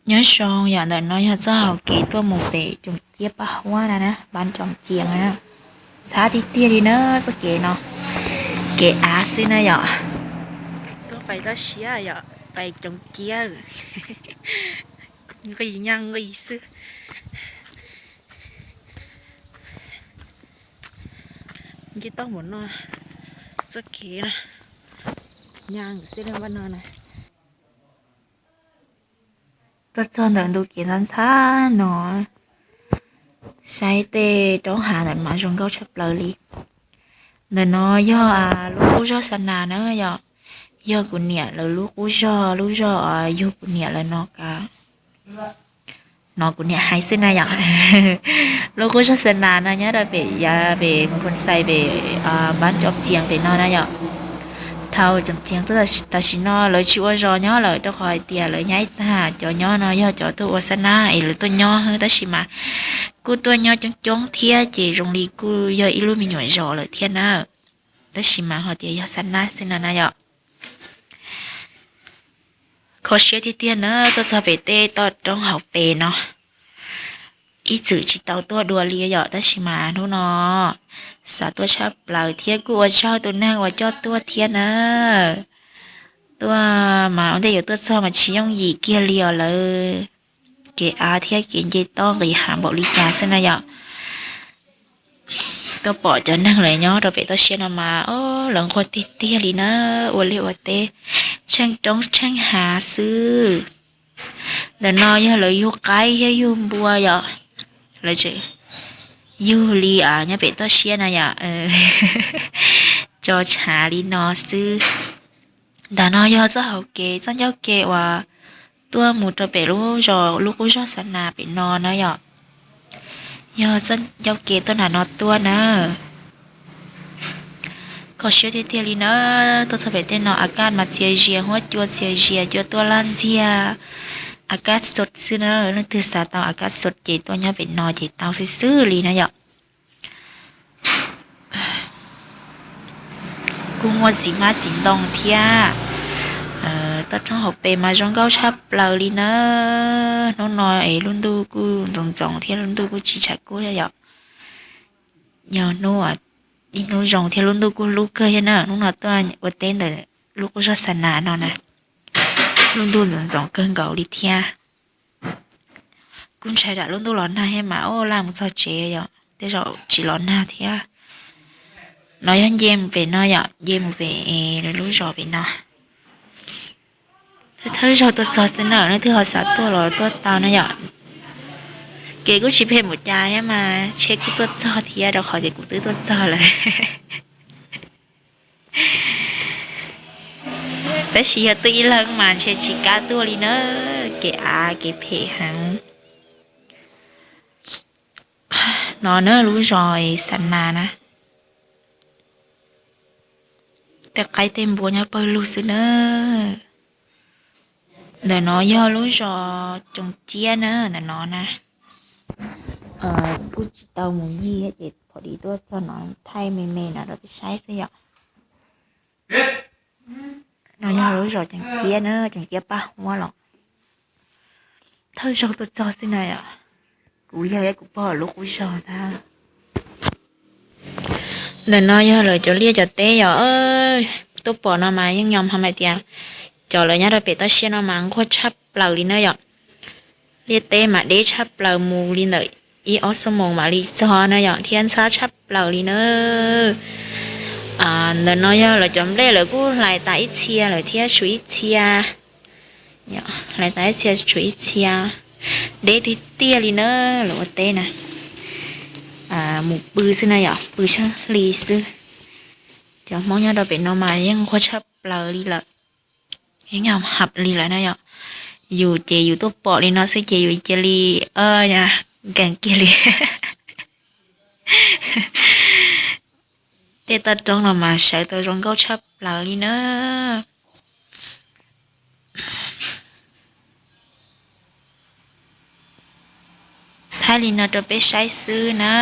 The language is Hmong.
Nyob zoo yom, ntawm no yog txoj hauv kev tuaj mus pem Coom Ciab Paj Huab na na, Npab Coom Ciab na. Ntxhab tiag tiag li na txoj kev no, kev av xwb na yom. Tuaj pais toj siab yom, pais Coom Ciab, nqis nyaj nqis xwb. Nce toj npaum no, txoj kev na, nyaj xwb na npaj no na. Tuaj txog ntawm ntu kev ntxhab ntxhab no, saib tej roob hav ntawm mas zoo nkauj tshaj plaws li. Ntawm no yog lub qub zog Xa Nas na yom, yog kuv niam lawv lub qub zog, lub zog yug kuv niam lawv no kav. No kuv niam hais xwb na yom. Lub qub zog Xa Nas no nyob rau pem yav pem mus Phoos Xais pem Npab Coom Ciab pem no na yom. Dhau Coom Ciab tuaj tam sim no lawv tsis ua zos nyob lawm rau qhov hais tias lawv nyaib tag, cov nyob no yog cov tuaj ua Xa Nas es lawv tuaj nyob xwb, tab sis mas kuj tuaj nyob coob coob thiab ces zoo li kuj yog ib lub me nyuam zos lawm thiab na. Tab sis mas ho tias yog Xa Nas xwb na na yom. Kho siab tiag tiag na tuaj txog pem tej toj roob hauv pes no. Ib txwm tsis tau tuaj dua li yom, tab sis mas hnub no xav tuaj tshaj plaws thiab kuj ua tsaug tus neeg uas coj tuaj thiab na. Tuaj mas ua ntej yuav tuaj txog mas tsis yooj yim kiag li os lawv. Kev av thiab kev nce toj nqis hav npaum li cas xwb na yom. Tuaj pom cov neeg lawv nyob rau pem toj siab no mas o, lawv nquag tiag tiag li na, ua liaj ua teb, tsheej roob tsheej hav xwb. Ntawm no yog lawv yug qaib thiab yug npua yom, lawv tseem yug li nyob pem toj siab na yom. Tso tshav li no xwb. Ntawm no yog txoj hauv kev txoj ncauj ke uas tuaj mus rau pem lub zos lub qub zog Xa Nas pem no na yom. Yog txoj ncauj ke tuaj nram no tuaj na. Kho siab tiag tiag li na, tuaj txog pem tej no a kaj mas txias zias, huab cua txias zias, cua tuaj laj ntxiag. A kaj xos xwb na, leej twg xav tau a kaj xos ces tuaj nyob pem no ces tau xwb xwb li na yom. Kuj muaj txiv hmab txiv ntoo thiab. Toj roob hauv pes mas zoo nkauj tshaj plaws li na. Hnub no es lub ntuj kuj ntxoov ntxoov thiab lub ntuj kuj tsis tshav kub yom. Yog hnub, ib hnub zoo thiab lub ntuj kuj hlub kawg thiab na. Hnub no tuaj ua teb ntawm lub qub zog Xa Nas no na, lub ntuj ntxoov ntxoov kawg nkaus li thiab. Kuj ntshai tsam lub ntuj los nag thiab mas o laj mus txog tsev yom, tej zaum tsis los nag thiab. No yog nce mus pem no yom, nce mus pem lub zos pem no. Thawj zaug tuaj txog xwb na, leej twg ho xav tuaj los tuaj tau na yom. Kev kuj tsis phem npaum cas thiab mas tsheb kuj tuaj txog thiab rau qhov tias kuv twb tuaj txog lawm. Tab sis yog twb ib leeg mas ntshe tsis kam tuaj li na, kev av kev phem heev. No na lub zos Xa Nas na. Tej qaib tej npua nyob pawg lug xwb na. Ntawm no yog lub zos Coom Ciab na, ntawm no na. Kuj tsis tau mus ncig ces thaum ub tuaj txog no thaij me me no rau peb saib xwb yom. No yog lub zos Coom Ciab na, Coom Ciab Paj Huab los. Thawj zaug tuaj txog xwb na yom. Kuv yog kuv pog lub qub zog ntag. Ntawm no yog lawv cov liaj cov teb yom. Tuaj pom no mas yeej nyom hais tias cov lawv nyob rau pem toj siab no mas nquag tshaj plaws li na yom. Liaj teb mas deb tshaj plaws, mus li ntawm ib ob xuab moos mam li txog na yom, thiab ntxhab tshab plaws li na. Ntawm no yog lawv cov nplej, lawv kuj hlais tas ib txhia lawm thiab tshuav ib txhia. Hlais tas ib txhia tshuav ib txhia. Deb tiag tiag li na, lawv ua teb na. Mus pw xwb na yom, pw tshaib hli xwb. Cov Hmoob nyob rau pem no mas yeej nquag tshaj plaws li lawm. Yeej yog hab li lawm na yom. Yus ces yus tuaj pom li no xwb ces yus cia li nkees kiag li. Tej toj roob no mas sawv tau zoo nkauj tshaj plaws li na. Thaij li no rau peb saib xwb na.